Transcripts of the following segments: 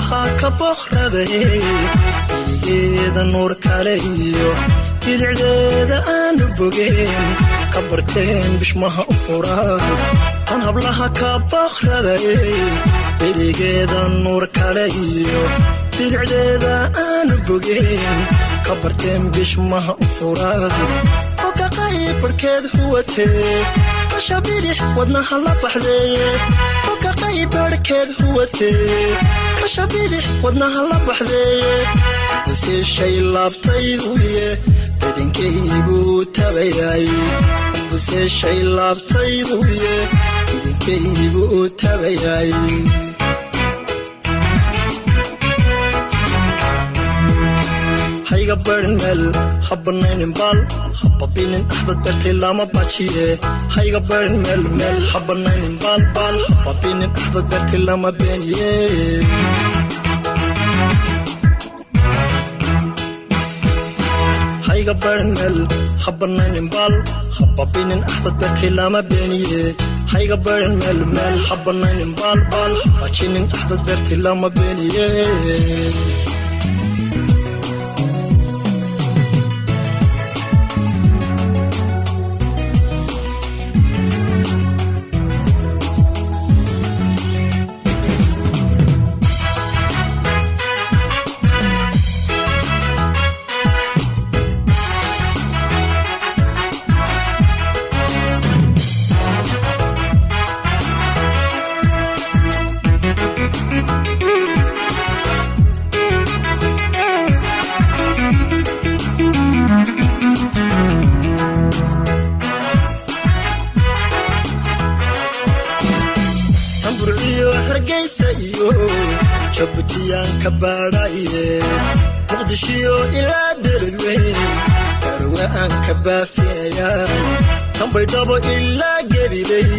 Hablaha ka boqraday, berigeeda nuur kale iyo bilicdeeda aanu bogeen, ka barteen bishmaha u furaan. Tan hablaha ka boqraday, berigeeda nuur kale iyo bilicdeeda aanu bogeen, ka barteen bishmaha u furaan. Oo ka qayb barhkeed huwatee, kasha bidix wadnaha la baxdeeye. Oo ka qayb barhkeed huwatee, kasha bidix wadnaha la baxdeeye. Buseeshay laabtayduye, idinkaygu tabayay. Buseeshay laabtayduye, idinkaygu tabayay. Hayga barin meel ha banaynin baal, ha babinin axdad beertay lama bajiye. Hayga barin meel, meel ha banaynin baal, baal ha babinin axdad beertay lama beeniye. Hayga barin meel ha banaynin baal, ha babinin axdad beertay lama beeniye. Hayga barin meel, meel ha banaynin baal, baal ha bajinin axdad beertay lama beeniye. Hamburciyo Hargeysa iyo Jabuutiyaan ka baadhaye, Muqdishiyo ilaa Beledweyn garwa aan ka baafinayay. Tambaydhabo ilaa Gebiley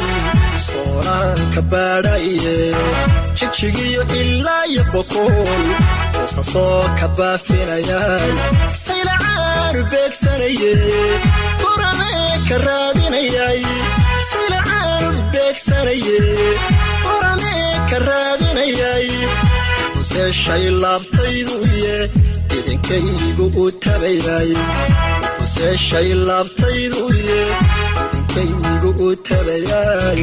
sooraan ka baadhaye, Jigjigiyo ilaa iyo Bokool boosasoo ka baafinayay. Saylacaanu beegsanaye, buramee ka raadinayay. Saylacaanu beegsanaye, buramee ka raadinayay. Buseeshay laabtayduye, idinkaygu u tabayay. Buseeshay laabtayduye, idinkaygu u tabayay.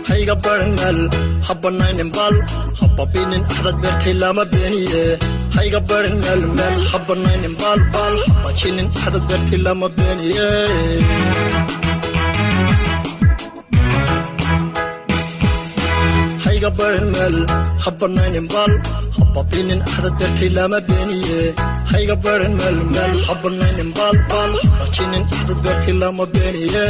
Hayga barin meel ha banaynin baal, ha babinin axdad beertay lama beeniye. Hayga barin meel, meel ha banaynin baal, baal ha bajinin axdad beertay lama beeniye. Hayga barin meel ha banaynin baal, ha babinin axdad beertay lama beeniye. Hayga barin meel, meel ha banaynin baal, baal ha bajinin axdad beertay lama beeniye.